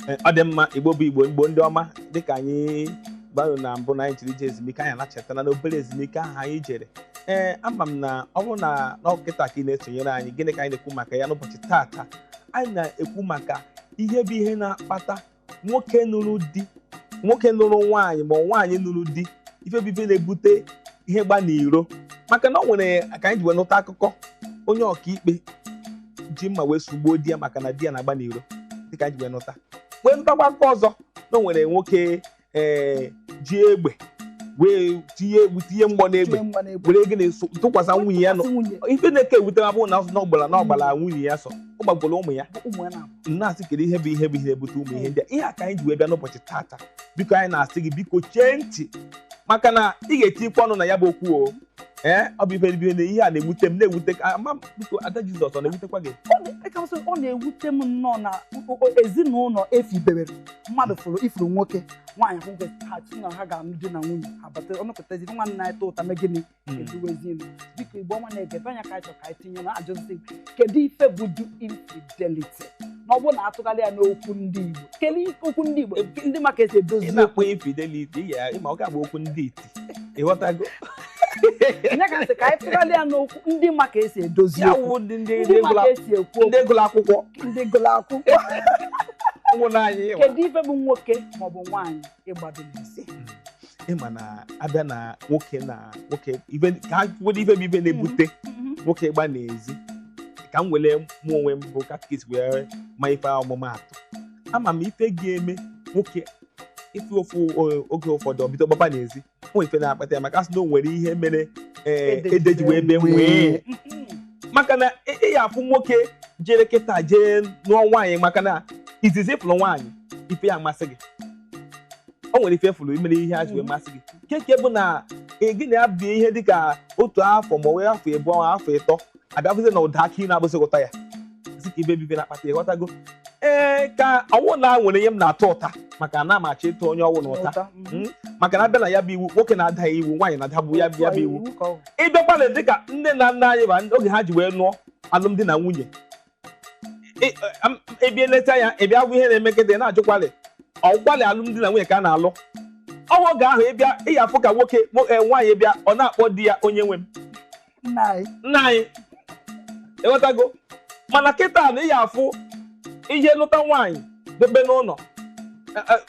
Ọ dị mma. Igbo bụ Igbo, Igbo ndị ọma, dịka anyị gbarụ na mbụ na anyị jiri ije ezumike, anyị anachetala n'obere ezumike ahụ anyị jere. Ee, ama m na ọ bụrụ na n'ọkịta ka ị na-esonyere anyị, gịnị ka anyị na-ekwu maka ya n'ụbọchị tata? Anyị na-ekwu maka ihe bụ ihe na-akpata nwoke nụrụ di, nwoke nụrụ nwaanyị, ma nwaanyị nụrụ di, ife bụ ife na-ebute ihe gba n'iro. Maka na ọ nwere ka anyị ji wee nụta akụkọ onye ọkaikpe ji mma wee sugbuo di ya maka na di ya na-agba n'iro. Dịka anyị ji wee nụta, wee nụtakwa akụkọ ọzọ na o nwere nwoke ji egbe wee tinye egwu, tinye mgbọ n'egbe, Tinye mgbọ n'egbe. were gịnị tụkwasị nwunye ya nọ. Tụkwasị nwunye. Ife na-eke ewute abụ na n'ọgbara nwunye ya sọ ọ gbagburu ụmụ ya. Ụmụ ya na Na-asị, kedu ihe bụ ihe na-ebute ụmụ ihe ndị a? Ihe a ka anyị ji wee bịa n'ụbọchị tata. Biko, anyị na-asị gị, biko chee ntị, maka na ị ga-etikwa ọnụ na ya bụ okwu o. Ee, ọ bụ ife bụ na ihe a na-ewute m, na-ewute ka ama m. Biko, Ada Jizọs, ọ na-ewutekwa gị? Ka m sị, ọ na-ewute m nnọọ na ezinụlọ efibewere mmadụ fụrụ ifuru nwoke nwaanyị hụ nwoke, ha si na ha ga-anụ di na nwunye, ha bata ọnụkọtazi nwanne anyị tụ ụta mee gịnị? Eduwezi elu. Biko, Igbo ọma na-ege ebe anya, ka anyị chọrọ ka anyị tinye na ajụzi, kedu ife bụ du infidelity? Na ọ bụrụ na atụgharị ya n'okwu ndị Igbo, kedu okwu ndị Igbo, ndị maka esi edozi Ị okwu? Na-akpọ infidelity ya, ịma ọ ga-abụ okwu ndị iti, ịghọtago? Nye ka nsị ka anyị tụgharị ya n'okwu ndị ma ka esi edozi Ya okwu, wụ ndị ndị ndị ma ka esi ekwu ndị okwu, gụrụ akwụkwọ. Ndị gụrụ akwụkwọ. Ụmụnne anyị ịwa. Kedu ife bụ nwoke maọbụ nwaanyị ịgbado n'ezi? Ịma na abịa na nwoke na nwoke, ife ka ha kwugodo, ife bụ ife na-ebute nwoke ịgba n'ezi, ka m were mụ onwe m bụ catechist wee ma ife ọmụmaatụ. Ama m ife ga-eme nwoke ife ofu oge ụfọdụ ọ bido gbaba n'ezi, o nwere ife na-akpata ya, maka asị na o nwere ihe mere ee ede ji wee bee nwee. Maka na ị ya afụ nwoke jere kịta jee nụọ nwaanyị, maka na izizi fụrụ nwaanyị, ife ya amasị gị, o nwere ife fụrụ imere ihe a ji wee masị gị. Keke bụ na ị gị na ya bi ihe dịka otu afọ ma ọ wee afọ 2, afọ 3, abịa na ụda aka ị na-abụsị ụtọ ya sị ka ibe bibe na-akpata, ịghọtago? Ee, ka ọnwụ na nwere ihe m na-atọ ụta, maka na amachi ịtụ onye ọnwụ na ụta. Maka na abịa na ya bụ iwu, nwoke na-ada iwu, nwaanyị na-adabụ ya bụ ya bụ iwu. Ịbịakwana dịka nne na nna anyị ba oge ha ji wee nụọ alụmdi na nwunye, ịbịa leta ya, ịbịa bụ ihe na-eme kịta, ị na-ajụkwalị ọkwalị alụmdi na nwunye ka a na-alụ ọnwa oge ahụ. Ịbịa ịya afụ ka nwoke nwaanyị bịa, ọ na-akpọ di ya onye nwe m, nna anyị, nna anyị, ịghọtago? Mana kịta na ịya afụ ihe lụta nwaanyị debe n'ụlọ,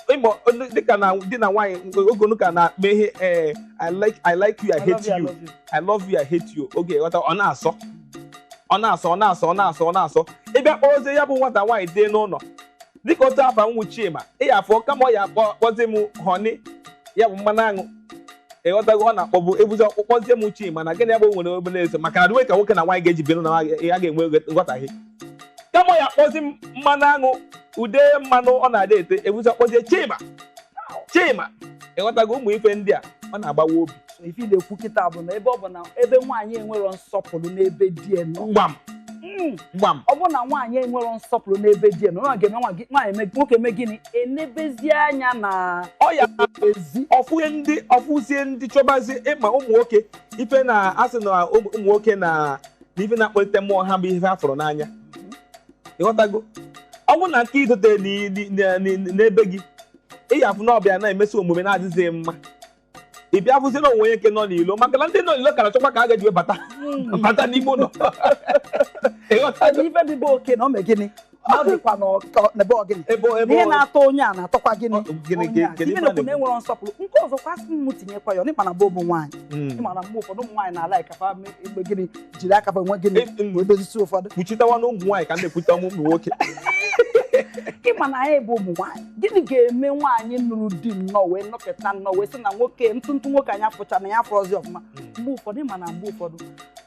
ịmụ dịka na di na nwaanyị oge onu ka na-akpa ihe ee I like you, I hate you, I love you, I hate you oge, ịghọta? Ọ na-asọ, ọ na-asọ, ọ na-asọ, ọ na-asọ, ọ na-asọ. Ịbịa kpọrọzie ya bụ nwata nwaanyị dee n'ụlọ, dịka otu afa nwụ Chima, ị ya afọ kama ọ ya akpọ kpọzie m honey, ya bụ mmanụ aṅụ, ịghọtago? Ọ na-akpọbụ ebuzi ọkpọkpọzie m Chima na gịnị, ya bụ nwere obere eso, maka na adịwe ka nwoke na nwaanyị ga-eji biri na ya ga-enwe nghọtahie. Kama ọ ya akpọzi m mmanụ aṅụ, ude mmanụ ọ na-adị ete, ebuzi ọkpọzie Chima, Chima, ịghọtago? Ụmụ ife ndị a ọ na-agbawa obi. So ife ị na-ekwu kịta bụ na ebe ọ bụ na ebe nwaanyị enwero nsọpụrụ n'ebe di ya nọ, Gbam. Gbam. Ọ bụrụ na nwaanyị enwero nsọpụrụ n'ebe di ya nọ, nwaanyị ga-eme nwaanyị nwoke eme gịnị? Enebezie anya na ọ ya ezi. Ọfụzie ndị, ọfụzie ndị chọbazi. Ịma ụmụ nwoke, ife na asị na ụmụ nwoke na ife na-akpọlite mmụọ ha bụ ife ha fụrụ n'anya, ịghọtago? Ọ bụrụ na nke idotere n'ebe gị, ị ga-afụ na ọbịa na-emesi omume na-adịghị mma. Ị bịa fụzie na onwe onye nke nọ n'ilo, maka na ndị nọ n'ilo ka na-achọkwa ka a ga-eji wee bata n'ime ụlọ, ịghọtago? Ife dị bụ oke na o mee gịnị, ọ dịkwa n'ebe ọ gịnị ebe ebe ihe na-atọ onye a na-atọkwa gịnị? Gịnị? Onye a. Kedu Ife ife a na-ekwu na na-ekwu? enwero nsọpụrụ. Nke ọzọkwa, sị m tinyekwa ya, ịma na bụ ụmụ nwaanyị, ịma na mgbe ụfọdụ ụmụ nwaanyị na-ala ka egbe gịnị, jiri aka fa nwe gịnị, wee dozisi ụfọdụ. Kwuchitawa na ụmụ nwaanyị ka m na-ekwuchita ụmụ nwoke. Ịma na anyị bụ ụmụ nwaanyị, gịnị ga-eme nwaanyị nụrụ di nnọọ wee nọkịta nnọọ wee sị na nwoke ntụntụ nwoke anya fụcha na ya fụrọzi ọfụma? Mgbe ụfọdụ, ịma na mgbe ụfọdụ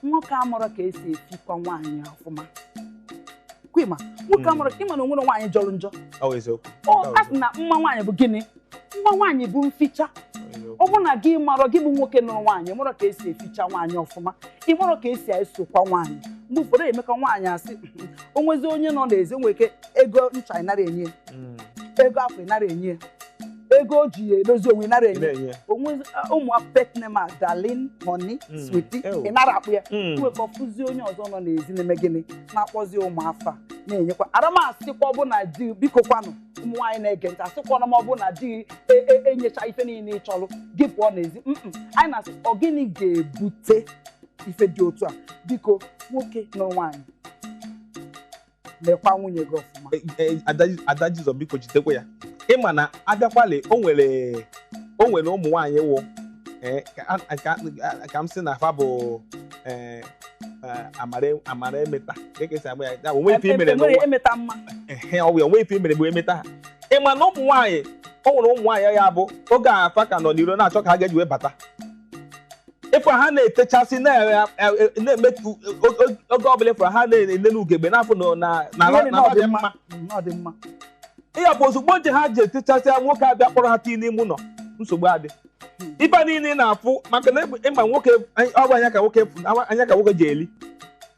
nwoke amụrụ ka esi efikwa nwaanyị ọfụma kwa. Ịma nwoke amụrụ, ịma na onwere nwaanyị jọrọ njọ. Ọ bụ eziokwu. Ọ a sị na mma nwaanyị bụ gịnị? Mma nwaanyị bụ mficha. Ọ bụrụ na gị marọ, gị bụ nwoke nụrụ nwaanyị, mụrọ ka esi eficha nwaanyị ọfụma, ị marọ ka esi esokwa nwaanyị, mgbe ụfọdụ emeka nwaanyị asị o nwezi onye nọ n'ezi, o nwere ike ego ncha ị nara enye ya, ego afọ ị nara enye ya, ego o ji ya edozi onwe ị nara Ị enye ya. na-enye. Onwezi ụmụ pet name a, darling, honey, sweetie, ị nara akpụ ya. Nwere ka ọfụzi onye ọzọ nọ n'ezi na-eme gịnị, na-akpọzi ụmụ afa. Na-enyekwa aramasịkwa ọ bụ na di, biko kwanụ, ụmụ nwaanyị na-ege ntị, asịkwana m ọ bụ na di gị enyecha ife niile ị chọrọ, gị pụọ n'ezi. Mm-mm. Anyị na-asị, ọ gịnị ga-ebute ife dị otu a? Biko, nwoke nụrụ nwaanyị, lekwa nwunye gị ọfụma. Ada Jizọs, biko jidekwa ya. Ịma na abịakwali, o nwere ụmụ nwaanyị wụ ka m sị na fa bụ amara amara emeta ka esi agba ya. Ya bụ, onwe ife i mere Enwere n'ụwa. Emeta mma. Ehe, ọ bụ ya, onwe ife i mere bụ emeta ha. Ịma na ụmụ nwaanyị, o nwere ụmụ nwaanyị ya bụ oge a afa ka nọ n'iro na-achọ ka ha ga-eji wee bata ịfụ ha na-etechasị, na-eme oge ọbụla ịfụrụ ha na-ene n'ugegbe n'afọ na na Ihe dị na na ọ dị dị mma. mma. Ọ dị mma. Ịya bụ ozugbo nje ha ji etechasịa, nwoke abịa kpọrọ ha tii n'ime ụlọ, nsogbu adị. Ife niile ị na-afụ maka na ịma nwoke, ọ bụ anya ka nwoke, anya ka nwoke ji eli.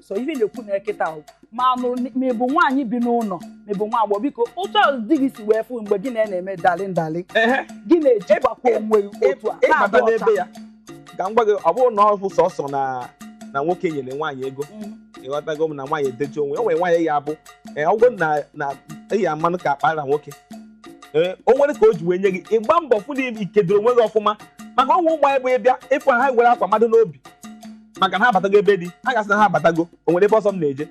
So ife na-ekwu na ekịta ahụ ma nụrụ, ma ị bụ nwaanyị bi n'ụlọ, ma ị bụ nwa agbọghọ, biko, otu ahụ di gị si wee fụ mgbe gị na ya na-eme darling darling, gị na-ejikwakwa onwe gị otu a ịbata na-adị ọcha. N'ebe ya ka m gwa gị, ọ bụrụ na ọ bụ sọsọ na nwoke nyere nwaanyị ego, ịghọtago m, na nwaanyị edeji onwe o nwere nwaanyị ya bụ ọ bụrụ na eyi amanụ ka akpara nwoke, o nwere ka o ji wee nye gị, ịgba mbọ fụ na ikedoro onwe gị ọfụma, maka ụmụ ụmụ anyị bụ ịbịa ịfụ ha were akwa mmadụ n'obi maka na ha abatago ebe dị ha gasị na ha abatago, o nwere ebe ọzọ m na-eje.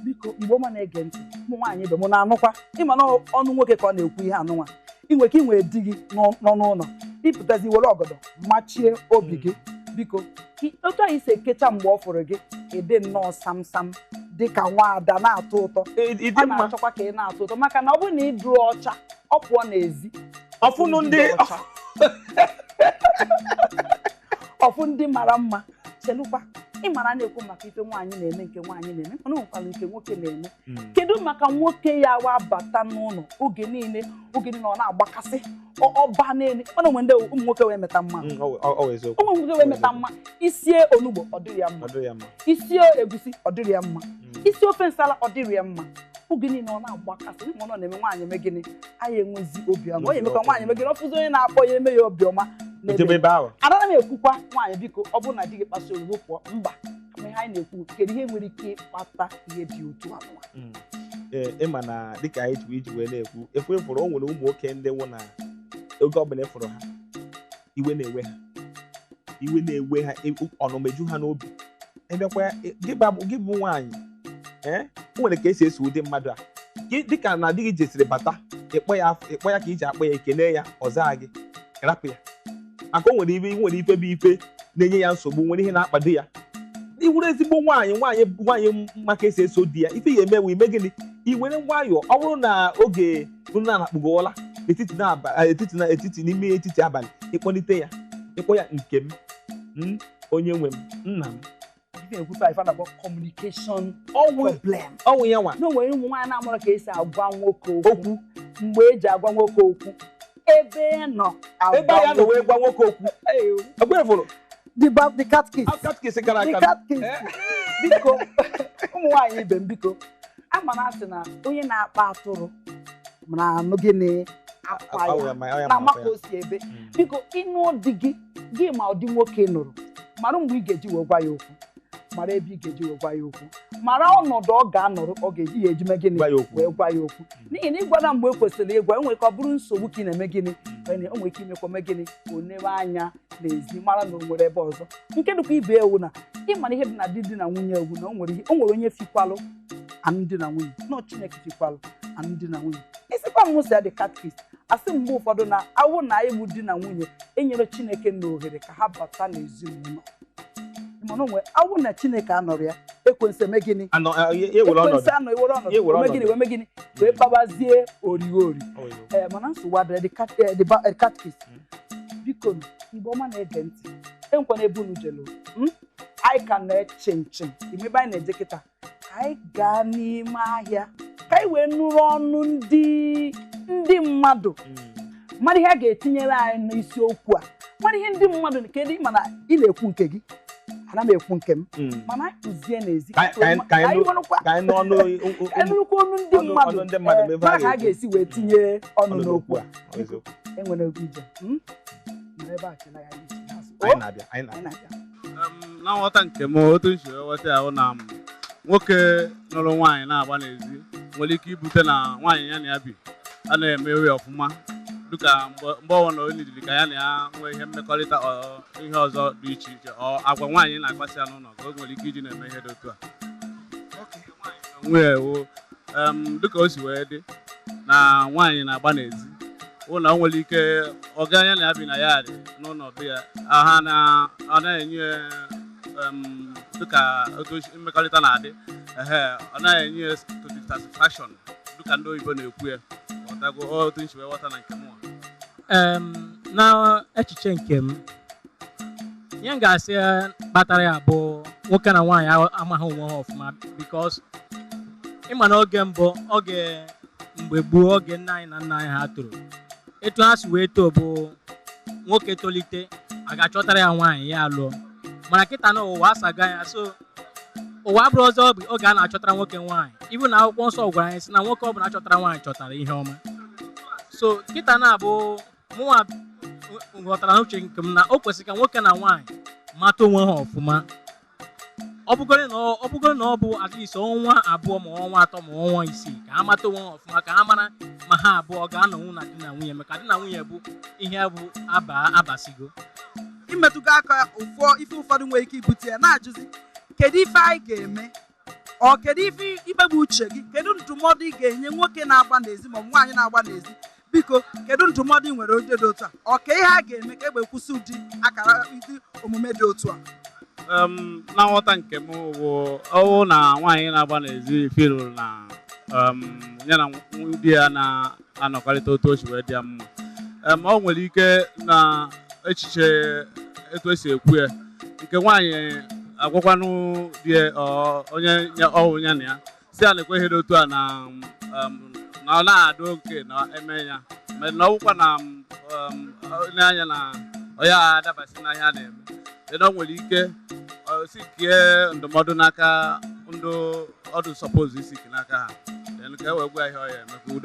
Biko, Igbo ọma na-ege ntị, ụmụ nwaanyị ibe m na-anụkwa, ịma na ọnụ nwoke ka ọ na-ekwu ihe anụnwa. Inwe ka inwe di gị nọ n'ụlọ, ịpụtazi were ọgọdọ machie obi gị. Biko, otu anyị si ekecha mgbe ọ fụrụ gị, ịdị nnọọ sam sam dị ka nwaada na-atọ ụtọ. Ịdị Ọ mma. na-achọkwa ka ị na-atọ ụtọ, maka na ọ bụrụ na ị dụrụ ọcha, ọ pụọ n'ezi, ọfụnụ ndị dị ọcha. Ọfụ ndị mara mma. Chelukwa, ịmara na-ekwu maka ife nwaanyị na-eme, nke nwaanyị na-eme, mana o nwekwara nke nwoke na-eme. Kedu maka nwoke ya wa bata n'ụlọ oge niile, oge niile ọ na-agbakasị ọba n'elu? Mana onwe ndị ụmụ nwoke wee meta mma. Ọ eziokwu. Ụmụ nwoke wee meta mma, isie onugbo, ọ dịrị ya mma. Ọ dịrị ya mma. Isie egusi, ọ dịrị ya mma. Isi ofe nsala, ọ dịrị ya mma. Oge niile ọ na-agbakasị. Ụmụ nọ na-eme nwaanyị eme gịnị? Anyị enwezi obiọma. Ọ na-emekwa nwaanyị eme gịnị? Ọ fụzi onye na-akpọ ya, eme ya obiọma n'ebe Ejebe ebe ahụ. Adana m ekwukwa, nwaanyị, biko, ọ bụrụ na di gị kpasuo ozugbo pụọ, mba. Kama ihe anyị na-ekwu, kedu ihe nwere ike ịkpata ihe dị otu anụwa? Ee, ịma na dịka anyị ji iji wee na-ekwu ekwu, ịfụrụ o nwere ụmụ nwoke ndị nwụ na oge ọbụla ịfụrụ ha, iwe na-ewe ha, iwe na-ewe ha, ọnụmeju ha n'obi. Ebịakwa gị bụ nwaanyị, ee, o nwere ka esi eso ụdị mmadụ a. Dịka na di gị jesiri bata, ịkpọ ya, ịkpọ ya ka iji akpọ ya, ekene ya, ọzaa gị, rapụ ya, maka o nwere ife, nwere ife bụ ife na-enye ya nsogbu, nwere ihe na-akpado ya. Iwuru ezigbo nwaanyị, nwaanyị nwaanyị maka esi eso di ya, ife ya eme bụ ime gịnị? I were nwayọọ, ọ bụrụ na oge unu na-akpụgo ụla etiti na etiti na etiti n'ime etiti abalị, ịkpọlite ya, ịkpọ ya, "Nke m, onye nwe m, nna m." Ife na-ekwufe, ife a na-akpọ communication Ọnwụ problem. Ọnwụ ya nwa. Na o nwere ụmụ nwaanyị na-amụrụ ka esi agwa nwoke okwu. Okwu. Mgbe eji agwa nwoke okwu, ebe ị nọ Ebe ya nọ wee gwa nwoke okwu, ekwe fụrụ. The catechist. Catechist gara The aka. catechist. Biko, ụmụ nwaanyị ibe m, biko, ama na asị na onye na-akpa atụrụ na-anụ gịnị? Akwa ya na-ama ka o si ebe. Biko, ịnụ di gị, gị ma ụdị nwoke ị nụrụ, mara mgbe ị ga-eji wee gwa ya okwu, mara ebe ị ga-eji wee gwa ya okwu, mara ọnọdụ ọ ga-anọrọ, ọ ga-eji ya eji mee gịnị? Gwa ya okwu. Wee gwa ya okwu, n'ihi na ịgwara mgbe e kwesịrị ịgwa, enwere ka ọ bụrụ nsogbu ka ị na-eme gịnị? O nwere ike imekwa mee gịnị? Ka o newe anya n'ezi, mara na o nwere ebe ọzọ. Nke dịkwa ibe ewu na ịmara ihe dị na di di na nwunye ewu na o nwere ihe, o nwere onye fikwalụ alụmdi na nwunye nọ, Chineke fikwalụ alụmdi na nwunye. Isikwa m si dị catechist, asị mgbe ụfọdụ na awụ na ịbụ di na nwunye enyere Chineke na ohere ka ha bata n'ezinụlọ, mana onwe awụ na Chineke anọrọ ya, ekwensu eme gịnị? Anọ ya ewere ọnọdụ. Ekwensu anọ ewere ọnọdụ. Ya ewere ome gịnị? ọnọdụ. Wee mee gịnị? Wee kpabazie orighori. Ee, mana nsogbu adịrị the catechist. Biko, Igbo ọma na-ege ntị, enwekwana ebe unu jelu. Anyị ka na-eche nche ime ebe anyị na-eje kịta, ka anyị gaa n'ime ahịa ka anyị wee nụrụ ọnụ ndị mmadụ, mara ihe a ga-etinyere anyị n'isiokwu a, mara ihe ndị mmadụ. Kedu mana ị na-ekwu nke gị, ana m ekwu nke m, mana anyị kụzie n'ezi Ka anyị ka anyị nwerekwa ka anyị nụ ọnụ ka anyị nụrụkwa ọnụ ndị mmadụ, ọnụ ndị mmadụ, ma ebe ha mara ka a ga-ekwu. ga-esi wee tinye ọnụ ọnụ n'okwu n'okwu a. a. Ọ eziokwu. Enwere egwu ije, Nọrọ ebe a chela ya anyị ji azụ. Anyị na-abịa, anyị Anyị na-abịa. na-abịa. Na nghọta nke m, otu m si wee ghọta ya hụ na m Nwoke nụrụ nwaanyị na-agba n'ezi nwere ike ibute na nwaanyị ya na ya bi a na-emewe ọfụma, dịka mgbe ọbụla o nidiri ka ya na ya nwee ihe mmekọrịta, ọ ihe ọzọ dị iche iche, ọ agwa nwaanyị na-akpasị ya n'ụlọ ka o nwere ike iji na-eme ihe dị otu a. Onwe ya ewu dịka o si wee dị na nwaanyị na-agba n'ezi wụ na o nwere ike ọga ya na ya bi na ya dị n'ụlọ be ya ha na ọ na-enye dịka otu mmekọrịta na-adị, ehe, ọ naghị enye ya to the satisfaction dịka ndị oyibo na-ekwu ya. Ghọtago otu nsi wee ghọta na nke mụnwa. Na echiche nke m, ihe m ga-asị ya kpatara ya bụ nwoke na nwaanyị amaghị onwe ha ọfụma, because ịma na oge mbụ, oge mgbe gboo, oge nna anyị na nna anyị ha toro, etu ha si wee too bụ nwoke tolite, a ga-achọtara ya nwaanyị, ya lụọ. Mana kịta na ụwa asaga ya, so ụwa abụrụ ọzọ oge a na-achọtara nwoke nwaanyị. Ibu na akwụkwọ nsọ gwara anyị sị na nwoke ọbụla chọtara nwaanyị chọtara ihe ọma. So kịta na-abụ mụnwa ghọtara n'uche nke m na o kwesịrị ka nwoke na nwaanyị mata onwe ha ọfụma, ọ bụgoro na ọ bụ at least ọnwa 2 ma ọnwa 3 ma ọnwa 6, ka ha mata onwe ha ọfụma, ka ha mara ma ha abụọ ga-anọnwu na di na nwunye, maka di na nwunye bụ ihe bụ aba abasigo. Imetụgo aka ụfọ ife ụfọdụ nwere ike ibute ya, na-ajụzi kedu ife anyị ga-eme, ọ kedu ife ikpebi uche gị, kedu ndụmọdụ ị ga-enye nwoke na-agba n'ezi maọbụ nwaanyị na-agba n'ezi? Biko, kedu ndụmọdụ ị nwere onye dị otu a? Ọ ka ihe a ga-eme ka egbe kwụsị ụdị akara ụdị omume dị otu a? Na nghọta nke m bụ ọwụ na nwaanyị na-agba n'ezi filụ na ya na di ya na-anọkọrịta otu o si wee dị ya mma, ọ nwere ike na echiche etu esi ekwu ya, nke nwaanyị agwakwanụ di ya, onye ọwụ ya na ya si ya na-ekwe ihe dị otu a na na ọ na-adị oke na eme ya, mana ọ bụkwa na anya na ọ ya adabasị na ihe a na-eme. Then ọ nwere ike ọ si kie ndụmọdụ n'aka ndị ọdụ suppose isi n'aka ha, then ka e wee gwa ya ihe ọ ya eme ka udo.